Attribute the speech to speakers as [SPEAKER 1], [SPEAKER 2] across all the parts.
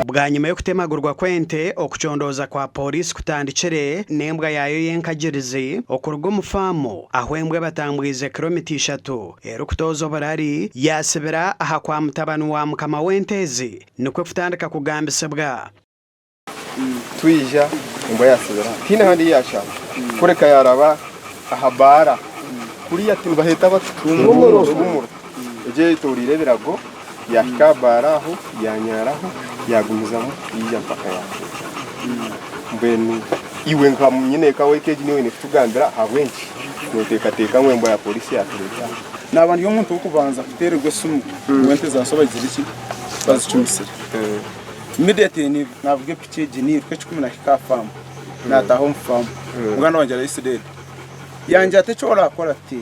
[SPEAKER 1] Bwanyima y'okutemagurwa kw'ente, okucondooza kwa Pooriisi kutandikire n'embwa yaayo y'enkagirizi okuruga omu faamu ahu embwa ebatambwize kiromita ishatu erikutooza oburari yaasibira aha kwa mutabani wa mukama w'ente ezi nikwo kutandika kugambisibwa.
[SPEAKER 2] Twija embwa yaasibira aha. Tihaine ahandi ei yaashanga kureka yaaraba aha baara kuriya nibaheeta bata? Tumuro. Egyo eyetoreire ebirago yaahika aha baara aho yaanyaaraho yaagumizamu yaija mpaka yaatuuka. Mbwenu iwe nka nyineeka w'eka egi niiwe oine kutugambira ahabw'enki nooteekateeka ngu embwa ya pooriisi yaatureeta aha.
[SPEAKER 3] Naaba ndi omuntu w'okubanza kuteererwa esimu ngu ente za so bagizire ki? Bazicumisire. Immediately navuga epiki egi niiruka ekikumi nahika aha faamu naataaha omu faamu muganda wangye ari dead yangira ati eki orakora ati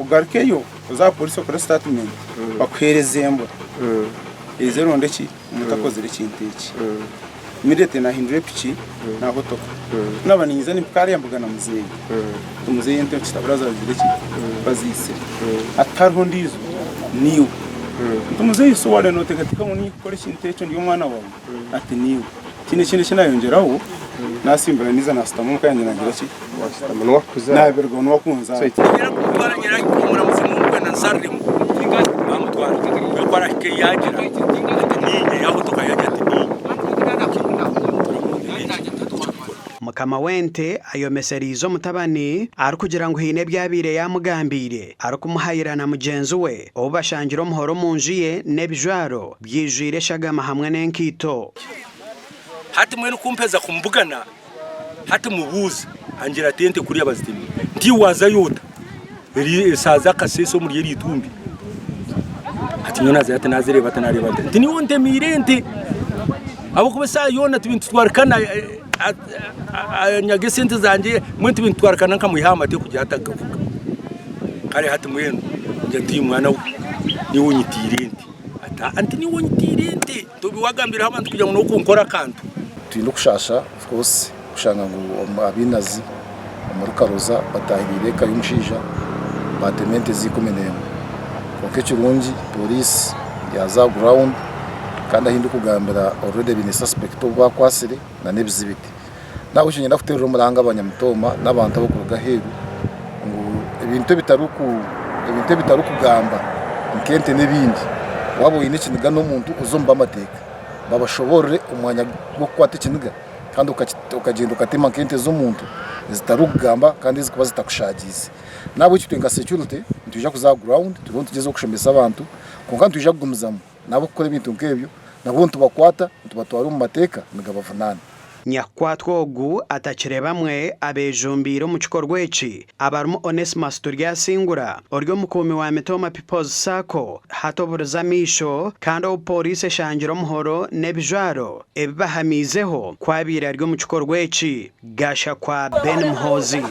[SPEAKER 3] ogarukeyo oze aha pooriisi okore sitatimenti bakuheereze embwa eze eronde ki omuntu akozire ekintu eki. Immediately nahindura epiki nahotoka ku naaba ninyiza nimpika hariya mbugana muzeeyi nti muzeeyi ente kitabura zagizire ki baziitsire ati tihariho ondiijo niiwe nti muzeeyi so wareeba noteekateeka ngu niinye kukora ekintu ekyo ndi omwana waawe ati niiwe tihaine ekindi eki nayongyeraho nasimbura niiza nasitama omuka yangye nagira ki nabirwa niwe akunzaara.
[SPEAKER 1] Mukama w'ente ayomesereize omutabani arikugira ngu haine ebi abaire yaamugambiire arikumuhayira na mugyenzi we obu bashangire omuhoro omu nju ye n'ebijwaro byijwire eshagama hamwe n'enkaito.
[SPEAKER 4] Hati mbwenu ku mpeza kumubugana, hati mubuuza, angira ati ente kuriya bazitemire. Nti iwe waazayo ota? Eri eshaaha z'akasheeshe omuri eri itumbi. Ati nyowe naazayo ati naazireeba ati naareeba nti nti niiwe ontemiire ente. Ahabw'okuba eshaaha yoona tubire nitutwarikana anyaga esente zangye mbwenu tubire nitutwarikana nkamwiha aha mate kugira atagavuga. Kare hati mbwenu ngira nti mwana we niiwe onyitiire ente. Ati aa nti niiwe onyitiire ente. Nti waagambiireho abantu kugira ngu n'okunkora akantu.
[SPEAKER 5] Twine okushaasha of course kushanga ngu abainazi omuri Karoza batahiriire eka y'omushaija baatema ente ze 11. Kwonka ekirungi pooriisi yaaza aha ground kandi ahu ndikugambira already baine suspect ou baakwatsire nana ebizibiti. Nahabwekyo niinyenda kuteerera omuranga abanyamitooma n'abantu abarikuruga aheeru ngu ebintu ebintu ebitarikugamba nk'ente n'ebindi, waaba oine ekiniga n'omuntu oze omu b'amateeka babashoboorore omu mwanya gw'okukwata ekiniga kandi okagyenda okatema nk'ente z'omuntu ezitarikugamba kandi ezirikuba zitakushaagiize. Nahabwekyo itwe nka security nitwija kuza aha ground turiyo nitugyezaho kushomesa abantu kwonka nitwija kugumizamu n'abarikukora ebintu nk'ebyo nabo nitubakwata nitubatwara omu mateeka nigabavunaana.
[SPEAKER 1] Nyakukwatwa ogu atakire bamwe abeejumbiire omu kikorwa eki abarimu Onesmus Turyasingura ori omukuumi wa Mitooma People's Sacco hati oburize amaisho kandi ou pooriisi eshangire omuhoro n'ebijwaro ebi bahamiizeho ku abaire ari omu kikorwa eki. Gashakwa Ben Muhoozi.